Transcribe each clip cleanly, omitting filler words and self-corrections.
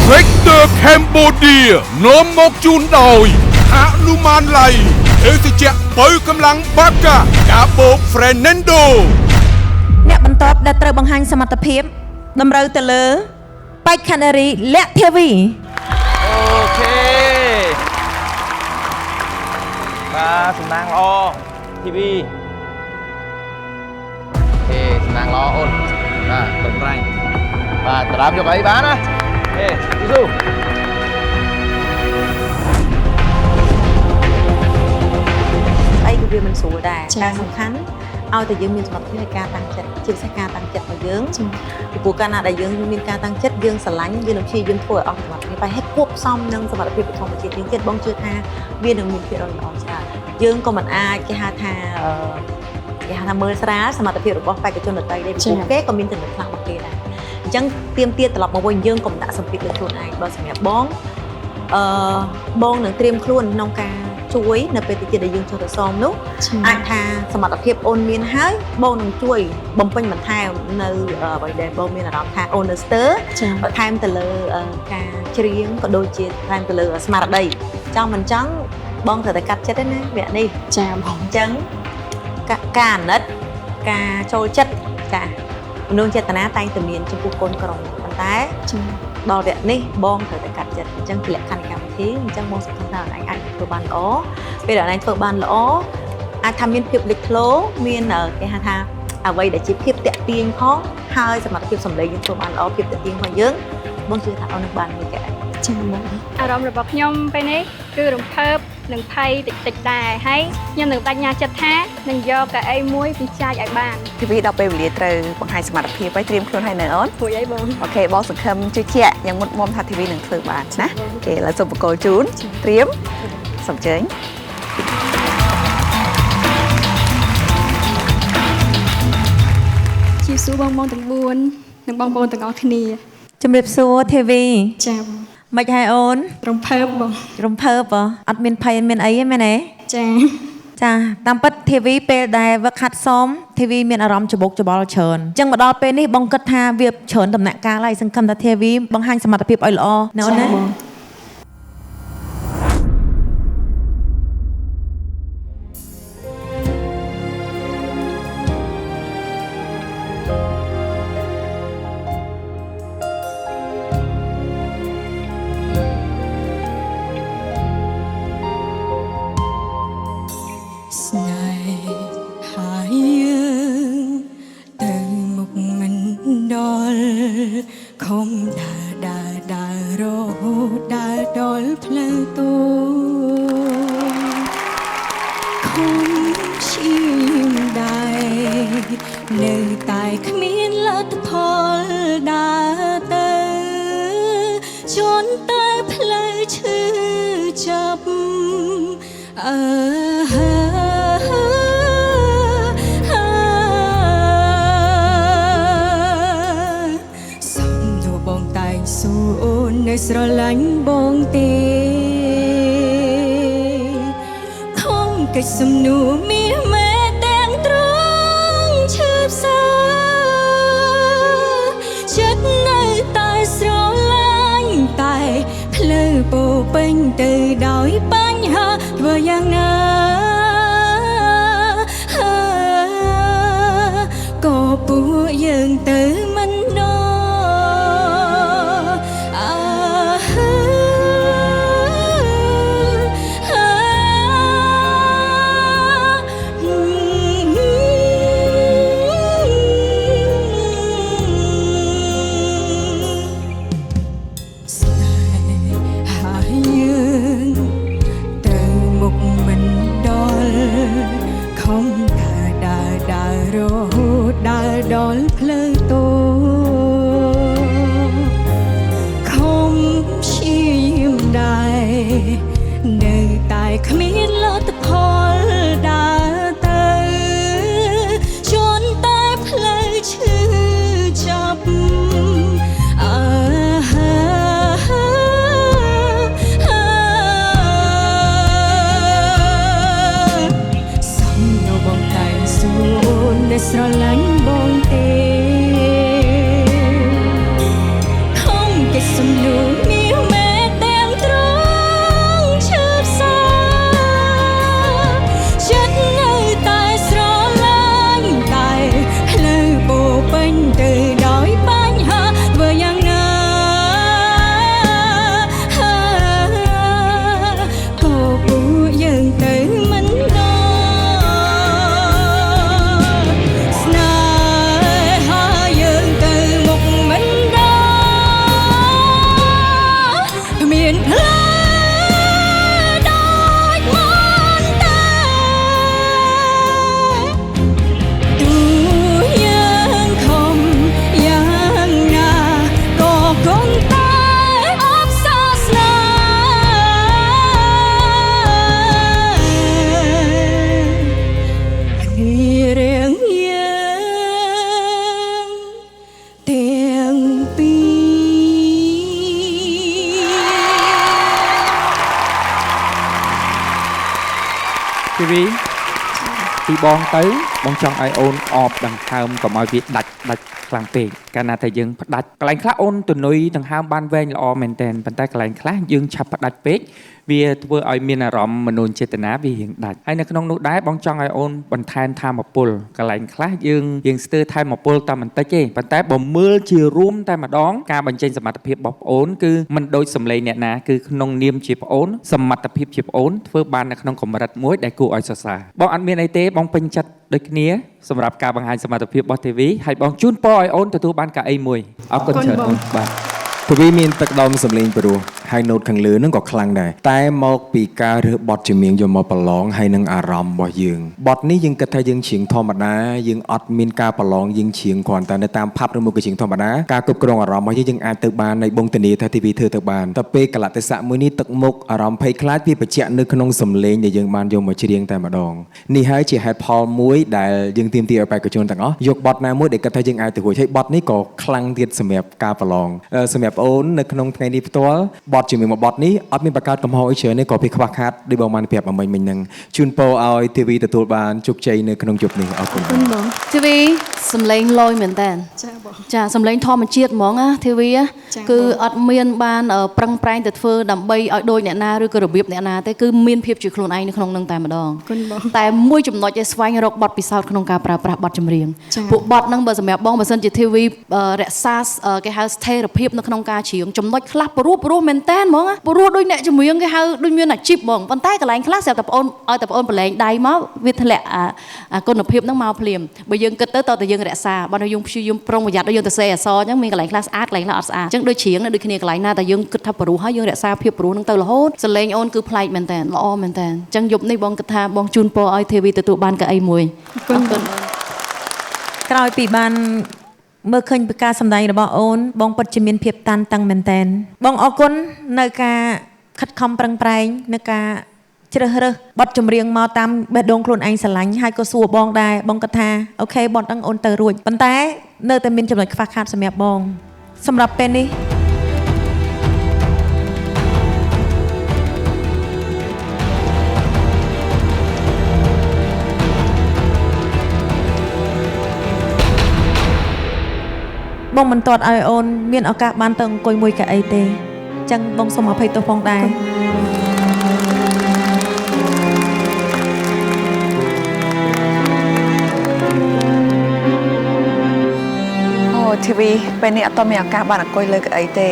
Tractor Cambodia នាំមកជូនដោយហនុមានលៃភេសជ្ជៈបើកម្លាំងបាកាកាបូប Fernando អ្នកបន្ទាប់ដែលត្រូវបង្ហាញសមត្ថភាពតម្រូវទៅលើបេក្ខនារីលក្ខធាវី OK បាទសំណាងល្អ TV អូខេសំណាងល្អអូនបាទ ប្រឹងប្រែង បាទតារាមយកអីបានណា អេស៊ូ អីក៏វាមិនស្រួលដែរតែសំខាន់ឲ្យតែយើងមានសមត្ថភាពในការតាំងចិត្តជាពិសេសការតាំងចិត្តរបស់យើងពីព្រោះកាលណាដែលយើងមានការតាំងចិត្តយើងស្រឡាញ់យើងនឹងព្យាយាមធ្វើឲ្យអស់សមត្ថភាពហើយហេតុគួបផ្សំនឹងសមត្ថភាពធម្មជាតិយើងទៀតបងជឿថាវានឹងមានភាគរយល្អច្រើនយើងក៏មិនអាចគេហៅថាគេហៅថាមើលស្រាលសមត្ថភាពរបស់បេក្ខជនដទៃដែរពីព្រោះគេក៏មានចំណុចខ្លះរបស់គេដែរអញ្ចឹងទៀមទាត្រឡប់មកវិញយើងកុំដាក់សម្ពាធលើខ្លួនឯងបើសម្រាប់បងបងនឹងត្រៀមខ្លួនក្នុងការជួយនៅពេលទីទៀតដែលយើងចុះទៅសមនោះអាចថាសមត្ថភាពអូនមានហើយបងនឹងជួយបំពេញបន្ថែមនៅអ្វីដែលបងមានអារម្មណ៍ថាអូននៅស្ទើរបន្ថែមទៅលើការច្រៀងក៏ដូចជាបន្ថែមទៅលើស្មារតីចង់មិនចង់បងត្រូវតែកាត់ចិត្តណាវគ្គនេះ ចាបង អញ្ចឹងការអាណិតការចូលចិត្តចាមនុស្សចេតនាតែងតែមានចំពោះកូនក្រុមប៉ុន្តែ ចា ដល់វគ្គនេះបងត្រូវតែកាត់ចិត្តអញ្ចឹងជាលក្ខខណ្ឌកម្មវិធីអញ្ចឹងបងសង្ឃឹមថាអូនឯងអាចធ្វើបានល្អពេលអូនឯងធ្វើបានល្អអាចថាមានភាពលេចធ្លោមានគេហៅថាអ្វីដែលជាភាពតាក់ទាញផងហើយសមត្ថភាពសម្លេងយើងធ្វើបានល្អភាពតាក់ទាញរបស់យើងបងជឿថាអូននឹងបានមួយកែ ចាបង អារម្មណ៍របស់ខ្ញុំពេលនេះគឺរំភើបនិងភ័យតិចតិចដែរហើយខ្ញុំនឹងបដិញ្ញាចិត្តថានឹងយកកៅអីមួយពីចាយឲ្យបាន ធីវីដល់ពេលវេលាត្រូវបង្ហាញសមត្ថភាពហើយត្រៀមខ្លួនហើយនៅអូន រួចអីបង អូខេបងសង្ឃឹមជឿជាក់យ៉ាងមុតមមថាធីវីនឹងធ្វើបានណាគេឥឡូវសូមបកគលជូនត្រៀមសូមអញ្ជើញ ជាសួរបងបងទាំង4និងបងប្អូនទាំងអស់គ្នា ជំរាបសួរធីវី ចាបង មិនហើយអូន រំភើបបង រំភើបអត់មានភ័យមានអីទេមែនទេ ចា ចាតាមពិតធីវីពេលដែលវឹកហាត់សមធីវីមានអារម្មណ៍ច្បុកច្បល់ច្រើនអញ្ចឹងមកដល់ពេលនេះបងគិតថាវាច្រើនដំណាក់កាលហើយសង្ឃឹមថាធីវីបង្ហាញសមត្ថភាពឲ្យល្អណាអូនណា បង ស្នេហាយើងទៅមុខមិនដល់ខំដើរដើរដើររហូតដើរដល់ផ្លូវតូចខំឈាមដែរនៅតែគ្មានលទ្ធផលដើរទៅជន់តែផ្លូវឈឺចាប់អើសំទោបងតែងសួរអូននៅស្រឡាញ់បងទេខំកិច្ចសំនួរមាសមេទាំងត្រង់ឈឺផ្សាចិត្តនៅតែស្រឡាញ់តែផ្លូវពោពេញទៅដោយបញ្ហាធ្វើយ៉ាងណាក៏ពួកយើងទៅមិនដល់អើស្នេហាយើងទៅមុខមិនដល់ខំដើរដើរដើររហូតដើរដល់ផ្លូវតូចខំព្យាយាមដែរនៅតែគ្មានលទ្ធផលដើរទៅជន់តែផ្លូវឈឺចាប់អើសំណបងតែងសួរអូននៅស្រឡាញ់បងទេខំគេសំនួរ មានផ្លូវដូចមុនតែទូយើងខំយ៉ាងណាក៏គង់តែអបសាសនាគ្នារៀងយើងទាំងពីរ ធីវីពីបងទៅបងចង់ឲ្យអូនអបដង្ហើមកុំឲ្យវាដាច់ដាច់ខ្លាំងពេកកាលណាតែយើងផ្ដាច់កន្លែងខ្លះអូនទុនុយដង្ហើមបានវែងល្អមែនតើប៉ុន្តែកន្លែងខ្លះយើងឆាប់ផ្ដាច់ពេកវាធ្វើឲ្យមានអារម្មណ៍មនោចេតនាវារៀងដាច់ហើយនៅក្នុងនោះដែរបងចង់ឲ្យអូនបន្ថែមធម៌ពលកន្លែងខ្លះយើងយើងស្ទើរថែមពលតែបន្តិចទេប៉ុន្តែបើមើលជារួមតែម្ដងការបញ្ចេញសមត្ថភាពរបស់ប្អូនគឺមិនដូចសម្លេងអ្នកណាគឺក្នុងនាមជាប្អូនសមត្ថភាពជាប្អូនធ្វើបាននៅក្នុងកម្រិតមួយដែលគួរឲ្យសរសើរបងអត់មានអីទេបងពេញចិត្តដូចគ្នាសម្រាប់ការបង្ហាញសមត្ថភាពរបស់ TV ហើយបងជូនពរឲ្យអូនទទួលបានកៅអីមួយអរគុណច្រើនអូនបាទ ទ្វីមានទឹកដមសម្លេងព្រោះហើយណូតខាងលើហ្នឹងក៏ខ្លាំងដែរតែមកពីការរើសបទចម្រៀងយកមកប្រឡងហើយនឹងអារម្មណ៍របស់យើងបទនេះយើងគិតថាយើងច្រៀងធម្មតាយើងអត់មានការប្រឡងយើងច្រៀងគ្រាន់តែនៅតាមផាប់ឬមួយក៏ច្រៀងធម្មតាការគ្រប់គ្រងអារម្មណ៍របស់យើងយើងអាចទៅបាននៃបងធានាថា TV ធ្វើទៅបានតែពេលកលៈទេសៈមួយនេះទឹកមុខអារម្មណ៍ភ័យខ្លាចវាបញ្ជាក់នៅក្នុងសម្លេងដែលយើងបានយកមកច្រៀងតែម្ដងនេះហើយជាហេតុផលមួយដែលយើងទាមទារឲ្យបេក្ខជនទាំងអស់យកបទណាមួយដែលគិតថាយើងអាចទៅរួចហើយបទនេះក៏ខ្លាំងទៀតសម្រាប់ការប្រឡងសម្រាប់អូននៅក្នុងថ្ងៃនេះផ្ទាល់បទជាមួយមួយបទនេះអត់មានបង្កើតកំហុសអីច្រើនទេក៏ពីខ្វះខាតដូចបងបានប្រាប់អមិញមិញហ្នឹងជូនពរឲ្យ TV ទទួលបានជោគជ័យនៅក្នុងយប់នេះអរគុណ បង ធីវីសំឡេងលយមែនតើ ចាបង ចាសំឡេងធម្មជាតិហ្មងណាធីវី ចា គឺ បង អត់មានបានប្រឹងប្រែងទៅធ្វើដើម្បីឲ្យដូចអ្នកណាឬក៏របៀបអ្នកណាទេគឺមានភាពជាខ្លួនឯងនៅក្នុងនឹងតែម្ដង គុណបង តែមួយចំណុចឯស្វែងរកបទពិសោធន៍ក្នុងការប្រើប្រាស់បទចម្រៀង ចា ពួកបទហ្នឹងបើសម្រាប់បងបើសិនជាធីវីរក្សាគេហៅស្ថិរភាពនៅក្នុងការច្រៀងចំណុចខ្លះព្រោះព្រោះមែនតើហ្មងណាព្រោះដូចអ្នកចម្រៀងគេហៅដូចមានអាជីពហ្មងប៉ុន្តែកន្លែងខ្លះស្រាប់តែប្អូនឲ្យតែប្អូនប្រឡែងដៃមកវាធ្លាក់អាគុណភាពហ្នឹងមកភ្លាមបើយើងគិតទៅតើតែយើងរក្សាបើយើងព្យាយាមប្រុងប្រយ័ត្នដូចយើងទៅសេអសអញ្ចឹងមានកន្លែងខ្លះស្អាតកន្លែងខ្លះអត់ស្អាតអញ្ចឹងដូចច្រៀងដូចគ្នាកន្លែងណាតែយើងគិតថាព្រោះហើយយើងរក្សាភាពព្រោះហ្នឹងទៅរហូតសលេងអូនគឺប្លែកមែនតើល្អមែនតើអញ្ចឹងយប់នេះបងគិតថាបងជូនពរឲ្យធីវីទទួលបានកៅអីមួយ គុណបង ក្រោយពីបានមើលឃើញពីការសម្ដែងរបស់អូនបងពិតជាមានភាពតានតឹងមែនតែនបងអរគុណនៅការខិតខំប្រឹងប្រែងនៅការជ្រើសរើសបទចម្រៀងមកតាមបេះដូងខ្លួនឯងស្រឡាញ់ហើយក៏សួរបងដែរបងគាត់ថាអូខេបងដឹងអូនទៅរួចប៉ុន្តែនៅតែមានចំណុចខ្វះខាតសម្រាប់បងសម្រាប់ពេលនេះបងមិនទាត់ឲ្យអូនមានឱកាសបានទៅអង្គុយមួយកៅអីទេអញ្ចឹងបងសូមអភ័យទោសផងដែរ អូធីវីពេលនេះអត់មានឱកាសបានអង្គុយលើកៅអីទេ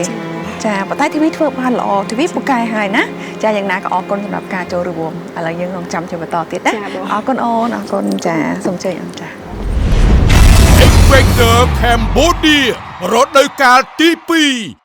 ចាប៉ុន្តែធីវីធ្វើបានល្អធីវីពូកែហើយណាចាយ៉ាងណាក៏អរគុណសម្រាប់ការចូលរួមឥឡូវយើងរងចាំជាបន្តទៀតណាអរគុណអូនអរគុណចាសូមជ័យអូនចា X Factor Cambodia រដូវកាលទី2